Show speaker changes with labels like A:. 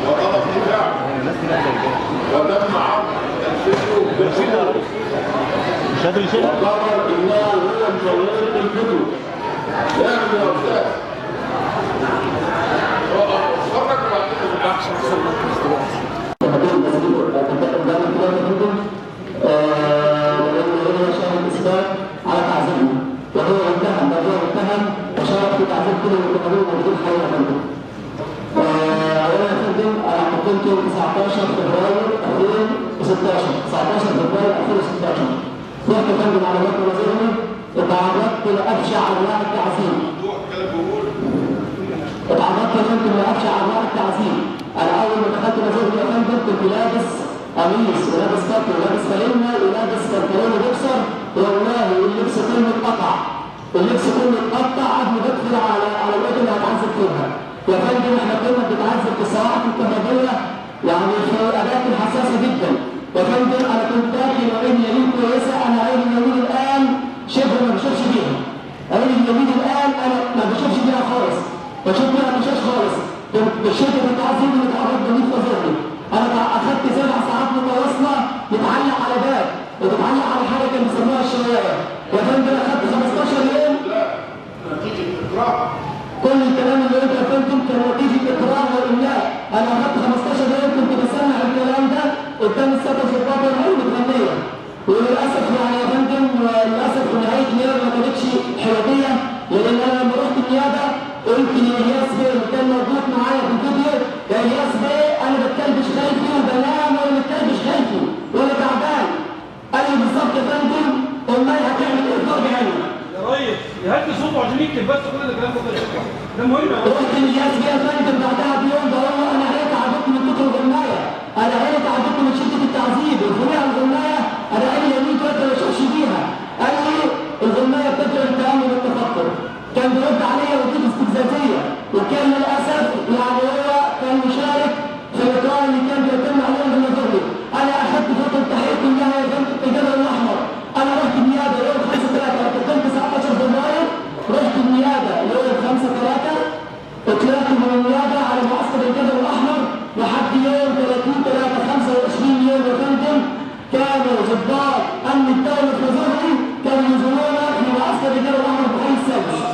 A: وطلب دفاعه، وتم عرض الفيديو بالحضور،
B: مش قادر يشيلها.
A: وقرر انه هو المورد الفيديو. يعني يا استاذ اتفرج وبعدين.
C: على تعذيبنا، وهو متهم، هو متهم وشارك في تعذيب كل المتهمين الموجودين حاليا يا فندم. أولا يا فندم، أنا اعتقلت يوم 19 فبراير 2016، 19 فبراير 2016. رحت يا فندم على مكتب وزيرنا، اتعرضت لأبشع أنواع التعذيب. اتعرضت يا فندم لأبشع أنواع التعذيب. أنا أول ما دخلت وزيرنا يا فندم كنت لابس قميص ولابس كات ولابس فانلة ولابس بنطلون وبوكسر، والله اللبس كله اتقطع، اللبس كله اتقطع قبل ما ادخل على الاوضة اللي هتعذب فيها. يا فندم احنا كنا بنتعذب في الصواعق الكهربائية، يعني في اماكن حساسة جدا. يا فندم انا كنت داخل وعيني اليمين كويسة، انا عيني اليمين الان شبه ما بشوفش بيها. عيني اليمين الان انا ما بشوفش بيها خالص، بشوف بيها مشاش خالص. بشده التعذيب اللي اتعرضنا ليه في وزيرنا. انا اخدت 7 ساعات متواصلة متعلق على باب وتتعلق على حاجة كان بيسموها الشوايه. يا فندم اخدت 15 يوم.
A: لا، نتيجة اكراه.
C: كل الكلام اللي قلته يا فندم كان نتيجة اكراه واملاء. انا اخدت 15 يوم كنت بسمع الكلام ده قدام السادة الضباط والعيون متغنيه. وللاسف يعني يا فندم، للاسف نهاية النيابة ما كانتش حيادية، لان انا لما رحت النيابة قلت لالياس بيه اللي كان موجود معايا في الفيديو، يا الياس بيه انا بتكلبش خلفي وبنام وانا متكلبش خلفي وانا تعبان. قال لي بالظبط يا فندم، امال هتعمل ايه في درج عيني؟
D: يا ريس يهدي صوته عشان يكتب بس كل الكلام ده كله، ده مهم يا ريس.
C: رحت للياس بيه يا فندم بعدها بيوم بقول له انا عيني تعبتني من كتر الغنايه، انا عيني تعبتني من شده التعذيب، الغنايه الغنايه انا عيني اليمين دلوقتي ما بشوفش بيها. قال لي الغنايه بتدعو التامل والتفكر. كان بيرد عليا ردود استفزازيه، وكان للاسف يعني هو كان مشارك في الاجراء اللي كان بيتم عليهم بالنظري. انا اخذت فترة تحقيق كلها يا فندم في الجبل الاحمر. انا رحت النيابة يوم 5/3، اعتقلت 19 فبراير، رحت النيابة يوم 5/3، طلعت من النيابة على معسكر الجبل الاحمر لحد يوم 30/3، 25 يوم يا فندم. كانوا ضباط امن الدولة في